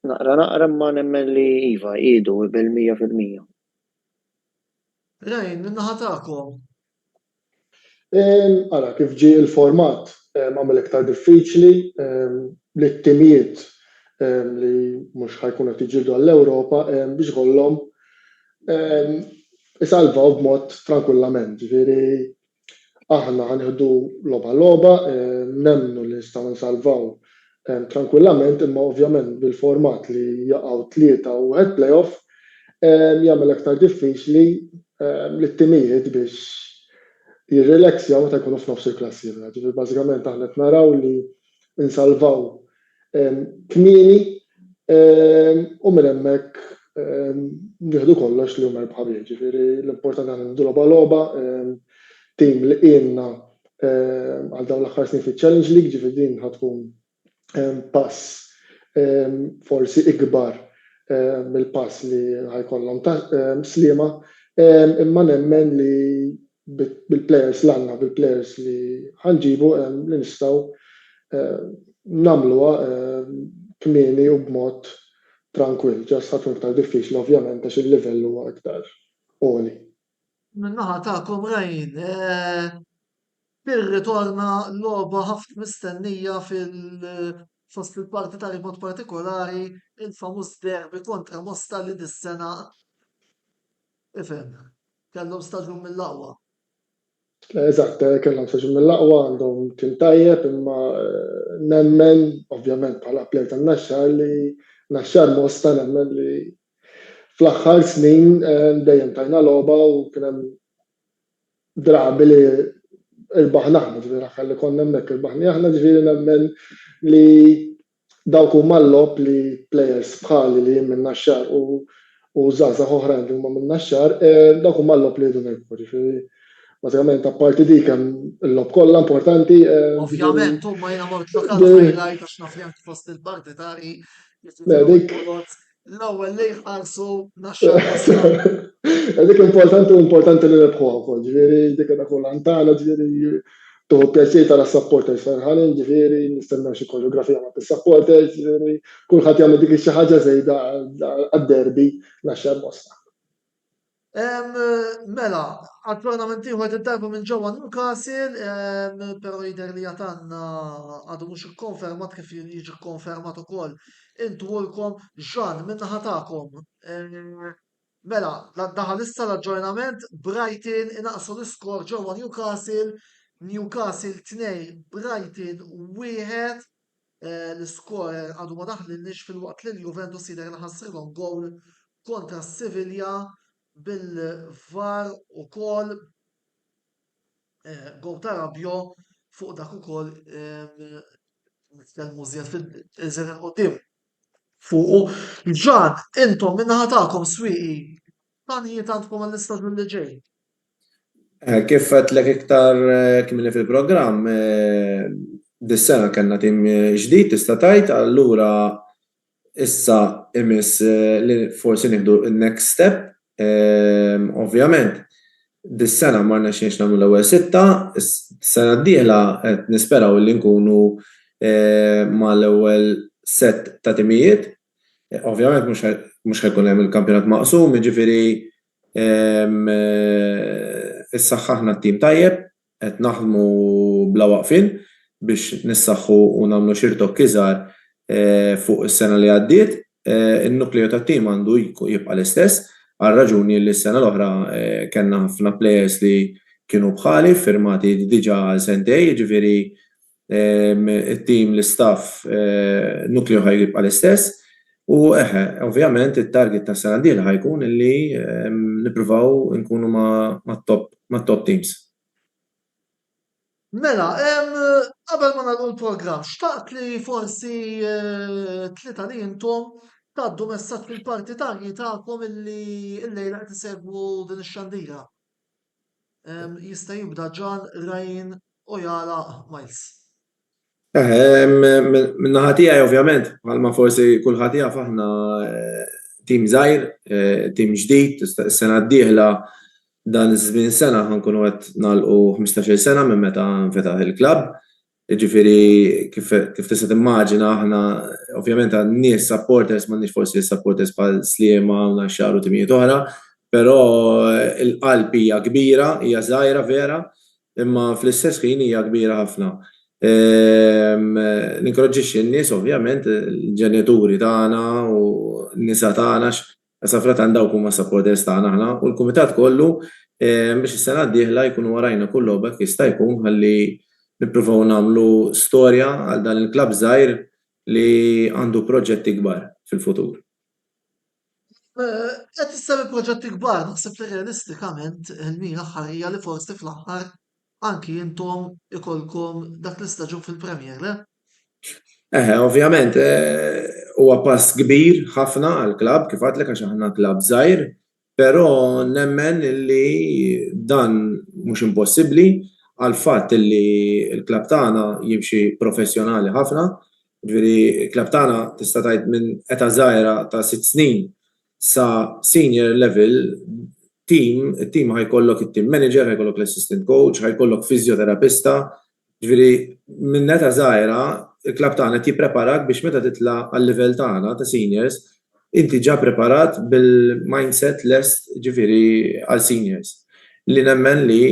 naqra naqra imma nemmen li iva, idu bil-100%.
Ryan, min-naħa tagħkom?
Ara, kif ġie il-format għamel iktar diffiċli li t-timijiet li mhux ħa jkunu qed jiġġieldu għall-Ewropa biex ikollhom isalvaw b'mod trankwillament. Ġifieri aħna ħa nieħdu logħba logħba, nemmnu li nistgħu nsalvaw trankwillament imma ovvjament bil-format li jaqgħu tlieta u wieħed play-off jagħmel aktar diffiċli lit-timijiet biex jirrilaxjaw meta jkunu f'nofs il-klassifika. Ġifieri bażikament aħna qed naraw li nsalvaw kmieni u minn hemmhekk nieħdu kollox li hu merbaħ bih. Ġifieri l-importanti aħna nieħdu logħba logħba, tim li għinna għal dawn l-aħħar snin fiċ-Challenge League, ġifieri din ħa tkun pass forsi ikbar mill-pass li ħa jkollhom ta' Sliema, imma nemmen li bil-players li għandna, bil-players li ħa nġibu li nistgħu nagħmluha kmieni u b'mod trankwill. Just ħa tkun iktar diffiċli ovvjament għax il-livell huwa iktar għoli.
Min-naħa tagħkom Ryan, tirritorna logħba ħafna mistennija fil fost il-partitarji b'mod partikolari il-famuż derby kontra Mosta li dis-sena ifhem kellhom staġun mill-aqwa.
Eżatt, kellhom staġun mill-aqwa, għandhom tim tajjeb, imma nemmen, ovvjament bħala plejer tan-Naxxar li Naxxar Mosta nemmen li fl-aħħar snin dejjem tajna logħba u kien hemm drabi li rbaħna aħna, ġifieri l-aħħar li konna hemmhekk irbaħni aħna, ġifieri nemmen li dawk huma l-logħob li plejers bħali li jien minn Naxxar u u żgħażagħ oħrajn li huma minn Naxxar, dawk huma l-logħob li rridu nirbħu, ġifieri bażikament apparti dik hemm il-logħob kollha importanti.
Ovvjament, huma jiena mort lokal highlight għax naf li anki fost il-partitarji dik l-ewwel li jħarsu Naxxar.
Dik importanti u importanti li nirbħuha wkoll, ġifieri dik qiegħda kull tagħna, ġifieri Tuħu pjaċir tara s-supporters ferħanin, ġifieri, nistennew xi koreografija ma' is-supporters, ġifieri, kulħadd jagħmel dik xi ħaġa żejda għad-derby Naxxar Mosta.
Mela, aġġornament ieħor id-darba minn ġewwa Newcastle, però jidher li għad għandna għadu mhux ikkonfermat kif jiġi kkonfermat ukoll intulkom. Jean, min-naħa tagħkom, Mela, daħal issa l-aġġornament, Brighton inaqqsu l-iskor ġewwa Newcastle, Newcastle 2, Brighton 1. L-iskor għadu ma daħlilniex filwaqt li l-Juventus jidher li ħassrilhom gowl kontra Sevilla bil-VAR ukoll. Gowl ta' Rabiot fuq dak ukoll nitkellmu iżjed fil-iżjed 'il quddiem. Fuqu. Jean, intom min-naħa tagħkom Swieqi, x'pjanijiet għandkom għall-istaġun li ġej?
Kif għedtlek iktar kmieni fil-programm, dis-sena kellna tim ġdid tista' tgħid, allura issa imiss li forsi nieħdu n-next step. Ovvjament, dis-sena ma rnexxinx nagħmlu l-ewwel sitta, is-sena d-dieħla qed nisperaw li nkunu. mal-ewwel sett ta' timijiet. Ovvjament mhux ħa jkun hemm il-kampjonat maqsum, jiġifieri issaħħaħna t-tim tajjeb, qed naħdmu bla waqfien biex nissaħħu u nagħmlu xi rtokki żgħar fuq is-sena li għaddiet. In-nukleu tat-tim għandu jibqa' l-istess għar-raġuni li s-sena l-oħra kellna ħafna plejers li kienu bħali ffirmati diġà għal sentejn, jiġifieri it-tim, l-istaff, nukleu ħa jibqa' l-istess. U eħe, ovvjament it-target tas-sena d-dieħla ħa jkun li nippruvaw inkunu mat-top mat-top teams.
Mela, qabel ma nagħlqu l-programm, xtaqt li forsi tlieta li intom tgħaddu messaġġ lill-partitarji tagħkom illi llejla qed isegwu din ix-xandira. Jista' jibda Ġan, Ryan u jagħlaq Miles.
Min-naħa tiegħi ovvjament, bħalma forsi kulħadd jaf aħna tim żgħir, tim ġdid, is-sena d-dieħla dan iż-żmien sena ħa nkunu qed nagħlqu 15-il sena minn meta nfetaħ il-klabb. Jiġifieri kif tista' timmaġina aħna ovvjament għan-nies supporters m'għandniex forsi supporters bħal Sliema u Naxxar u timijiet oħra, però l-qalb hija kbira, hija żgħira vera, imma fl-istess ħin hija kbira ħafna. Ninkoraġġixxi n-nies ovvjament, il-ġenituri tagħna u n-nisa tagħna għax safratan dawk huma s-supporters tagħna aħna u l-kumitat kollu biex is-sena d-dieħla jkunu warajna kull logħba jekk jista' jkun ħalli nippruvaw nagħmlu storja għal dan il-klabb żgħir li għandu proġetti kbar fil-futur.
Qed issemmi proġetti kbar, naħseb li realistikament il-mira aħħarija li forsi fl-aħħar anki intom ikollkom dak l-istaġun fil-Premier, le?
Eħe, ovvjament, huwa pass kbir ħafna għall-klabb, kif għedtlek għax aħna klabb żgħir, però nemmen li dan mhux impossibbli għall-fatt li l-klabb tagħna jimxi professjonali ħafna, Jiġifieri l-klabb tagħna tista' tgħid minn età żgħira ta' sitt snin sa senior level team, it-team ħa jkollok it-team manager, ħa jkollok l-assistant coach, ħa jkollok fiżjoterapista. Jiġifieri minn età żgħira il-klabb tagħna qed jippreparak biex meta titla' għal-livell tagħna ta' seniors inti ġa preparat bil-mindset lest ġifieri għal seniors. Li nemmen li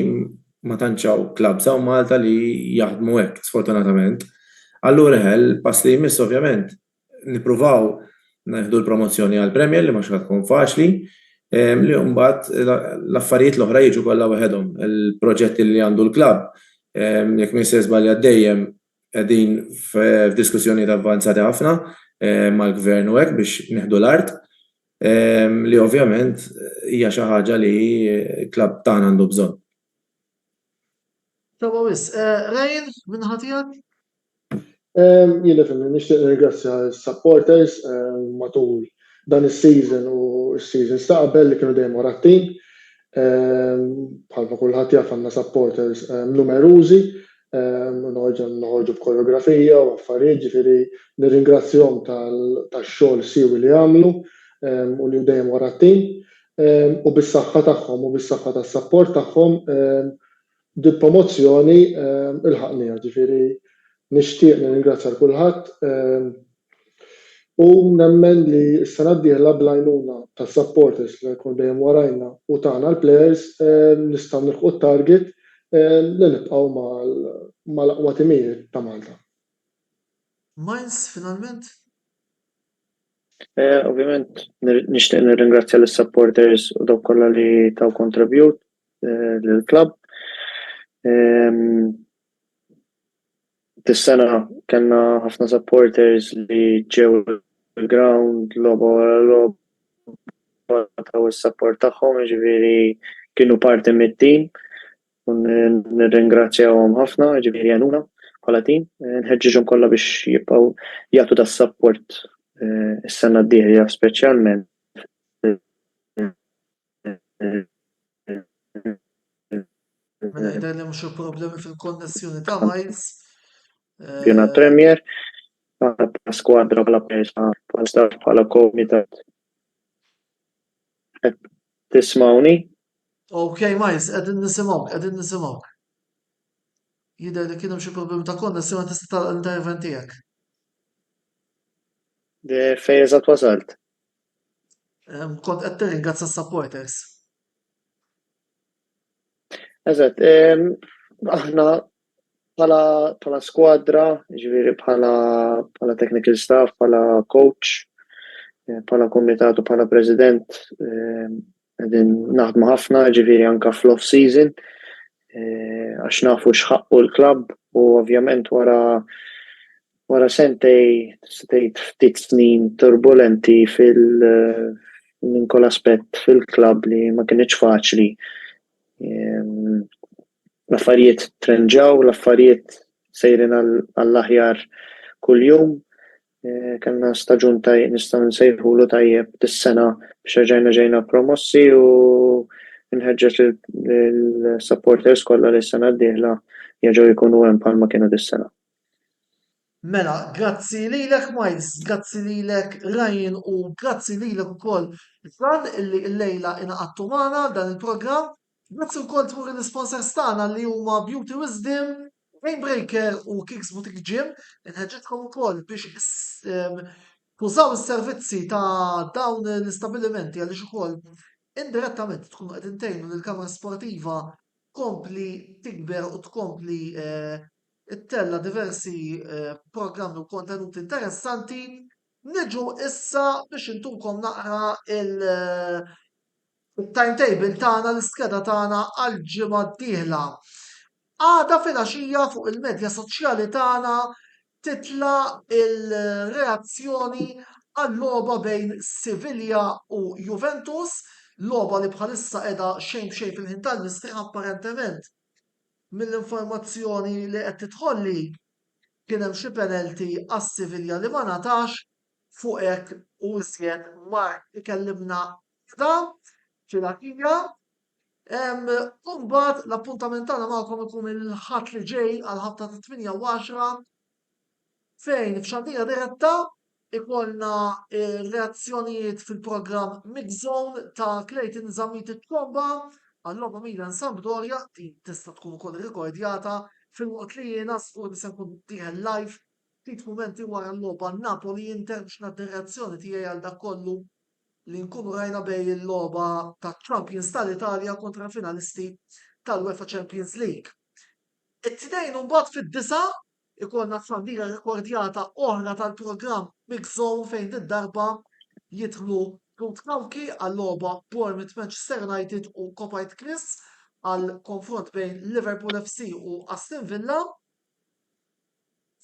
ma tantx hawn clubs hawn Malta li jaħdmu hekk sfortunatament. Allura eħe l-pass li jmiss ovvjament nippruvaw nieħdu l-promozzjoni għall-Premier li mhux ħa tkun faċli, li mbagħad l-affarijiet l-oħra jiġu kollha waħedhom. Il-proġetti li għandu l-klabb, jekk m'iniex se żbalja dejjem qegħdin f'diskussjonijiet avvanzati ħafna mal-gvern u hekk biex nieħdu l-art li ovvjament hija xi ħaġa li l-klabb tagħna għandu bżonn.
Sewwa wisq. Ryan, min-naħa tiegħek?
Jien nifhem li nixtieq nirringrazzja s-supporters matul dan is-season u s-seasons ta' qabel li kienu dejjem wara t-tim. Bħalma kulħadd jaf għandna supporters numerużi Noħorġu b'koreografija u affarijiet, ġifieri nirringrazzjahom tax-xogħol siewi li għamlu u li dejjem wara t-tim. U bis-saħħa tagħhom u bis-saħħa tas-sapport tagħhom dil-promozzjoni ilħaqniha. Ġifieri nixtieq nirringrazzja 'l kulħadd. U nemmen li s-sena d-dieħla bl-għajnuna tas-supporters li jkunu dejjem warajna u tagħna l-players nistgħu nilħqu t-target li nibqgħu mal-aqwa timijiet ta' Malta.
Mainz finalment?
Ovvjament nixtieq nirringrazzja lis-supporters u dawk kollha li taw kontribut lill-klabb. Dis-sena kellna ħafna supporters li ġew il-ground logħba wara logħba taw is-support tagħhom, jiġifieri kienu parti mit-tim u nirringrazzjahom ħafna, jiġifieri għenuna bħala tim. Nħeġġiġhom kollha biex jibqgħu jagħtu das-support is-sena d-dieħla speċjalment.
Mela jidher li hemm xi problemi fil-konnessjoni ta' Miles.
Pjena Premier, bħala skwadra, bħala players, bħala staff, bħala komitat. Tismawni?
Ok, Miles, qegħdin nisimgħuk, qegħdin nisimgħuk. Jidher li kien hemm xi problemi ta' konnessjoni tista' tagħlaq l-intervent tiegħek.
Fejn eżatt wasalt?
Kont qed tirringrazzja s-supporters.
Eżatt, aħna bħala bħala skwadra, ġifieri bħala bħala technical staff, bħala coach, eh, bħala kumitat u bħala president, eh, qegħdin naħdmu ħafna, ġifieri anka fl-off season, eh, għax nafu x'ħaqqu l-klabb u ovvjament wara wara sentej tista' tgħid ftit snin turbulenti fil minn kull aspett fil-klabb li ma kinitx faċli. L-affarijiet trenġaw, l-affarijiet sejrin għall-aħjar kuljum. Eh, kellna staġun taj nistgħu nsejħulu tajjeb dis-sena biex rġajna ġejna promossi u nħeġġeġ lill-supporters kollha li s-sena d-dieħla jerġgħu jkunu hemm bħalma kienu dis-sena.
Mela, grazzi lilek Miles, grazzi lilek Ryan u grazzi lilek ukoll Fran illi llejla ingħaqadtu magħna għal dan il-programm. Grazzi wkoll tmur l-isponsors tagħna li huma Beauty Wisdom, Game Breaker u Kicks Boutique Gym. Inħeġġitkom ukoll biex tużaw is-servizzi ta' dawn l-istabbilimenti għaliex ukoll indirettament tkunu qed intejnu lill-Kamra Sportiva tkompli tikber u tkompli eh, ttella' diversi programmi u kontenuti interessanti. Niġu issa biex intukom naqra il-timetable tagħna, l-iskeda tagħna għall-ġimgħa d-dieħla. Għada filgħaxija fuq il-medja soċjali tagħna titla' il-reazzjoni għal-logħba bejn Sevilla u Juventus, logħba li bħalissa qiegħda xejn b'xejn fil-ħin tal-mistrieħ apparentement Mill-informazzjoni li qed tidħolli kien hemm xi penalty għas-Sevilla li ma ngħatax, fuq hekk u iżjed Mark ikellimna għada filgħaxija. U mbagħad l-appuntament tagħna magħkom ikun il-Ħadd li ġej għall-ħabta tat-tmienja u għaxra fejn f'xandira diretta ikollna reazzjonijiet fil-programm Mix Zone ta' Clayton Zammit Iċ-Ċomba għal-logħba Milan Sampdoria, din tista' tkun ukoll irrikordjata filwaqt li jiena żgur li se nkun dieħel live ftit mumenti wara l-logħba Napoli Inter biex nagħti r-reazzjoni tiegħi għal dak kollu li nkunu rajna bejn il-logħba taċ-Champions tal-Italja kontra l-finalisti tal-UEFA Champions League. It-Tnejn imbagħad fid-disgħa ikollna tfandira rrekordjata oħra tal-programm Mix Zone fejn did-darba jidħlu Ruth Cauchi għal-logħba Bournemouth Manchester United u Kopite Chris għal konfront bejn Liverpool FC u Aston Villa.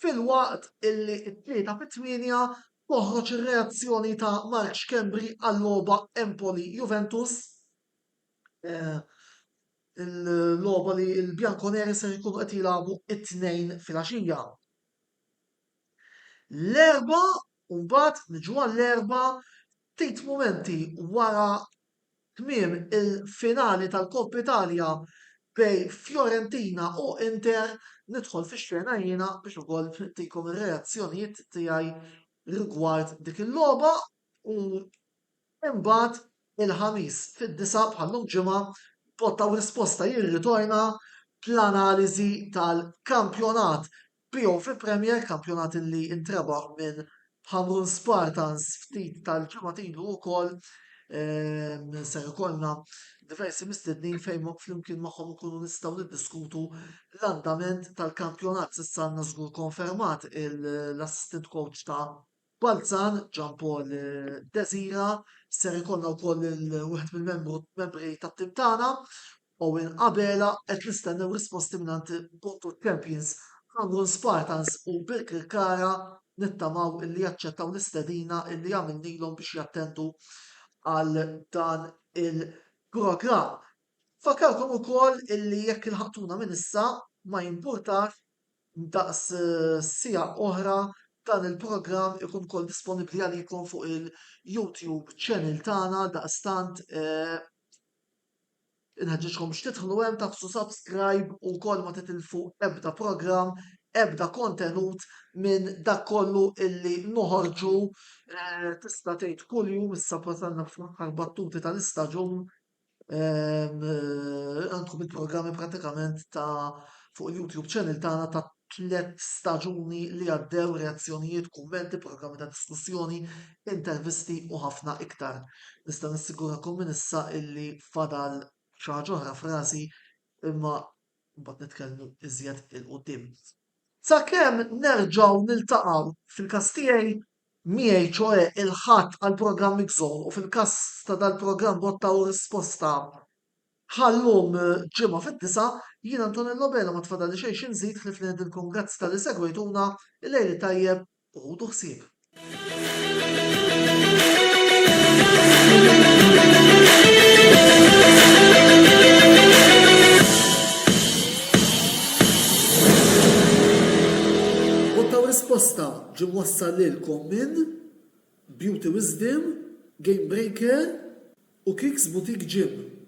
Filwaqt illi t-Tlieta fit-tmienja toħroġ ir-reazzjoni ta' Mark Schembri għal-logħba Empoli Juventus. Eh, il-logħba li l-Bianconeri ser jkunu qed jilagħbu it-Tnejn filgħaxija. L-Erbgħa u mbagħad niġu għall-Erbgħa ftit mumenti wara tmiem il-finali tal-Coppa Italia bejn Fiorentina u Inter nidħol fix-xena jiena biex ukoll ntikom ir-reazzjonijiet tiegħi rigward dik il-logħba u Imbagħad il-Ħamis fid-disgħa bħal-lum ġimgħa, Botta u Risposta jirritorna bl-analiżi tal-kampjonat BOV Premier, kampjonat li ntrebaħ minn Ħamrun Spartans ftit tal-ġimgħat ilu wkoll. Ehm, ser ikollna diversi mistednin fejn flimkien magħhom ikunu nistgħu niddiskutu l-andament tal-kampjonat. S'issa għandna żgur konfermat l-assistant coach ta' Balzan, Jean Paul Desira, ser ikollna wkoll lil wieħed mill-membru membri tat-tim tagħna, Owen Abela, qed nistennew risposti mingħand Porto Champions, Hamrun Spartans u Birkirkara nittamaw illi jaċċettaw l-istedina illi għamilnilhom biex jattendu għal dan il-programm. Fakkarkom ukoll illi jekk ilħaqtuna minn issa ma jimpurtax Daqs siegħa oħra dan il-programm ikun ukoll disponibbli għalikom fuq il-YouTube channel tagħna għaldaqstant inħeġġiġkom biex tidħlu hemm tagħfsu subscribe u wkoll ma titilfu ebda programm, ebda kontenut minn dak kollu illi noħorġu tista' tgħid kuljum issa wasalna fl-aħħar battuti tal-istaġun għandkom il-programmi pratikament ta' fuq il-YouTube channel tagħna tat-tlett staġuni li għaddew, reazzjonijiet, kummenti, programmi ta' diskussjoni, intervisti u ħafna iktar. Nista' nassigurakom minn issa illi fadal xi ħaġa oħra f'rasi imma mbagħad nitkellmu iżjed 'il quddiem. Sakemm nerġgħu niltaqgħu fil-każ tiegħi miegħi ċoe il-Ħadd għall-programm Mix Zone u fil-każ ta' dal-programm Botta u Risposta bħal-lum ġimgħa fid-disgħa, jien Antonello Belo ma tfadalli xejn xi nżid ħlief li ngħidilkom grazzi talli segwejtuna, il-lejl it-tajjeb u ħudu ħsieb. Botta u Risposta ġie mwassal lilkom minn Beauty Wisdom, Game Breaker u Kicks Boutique Gym.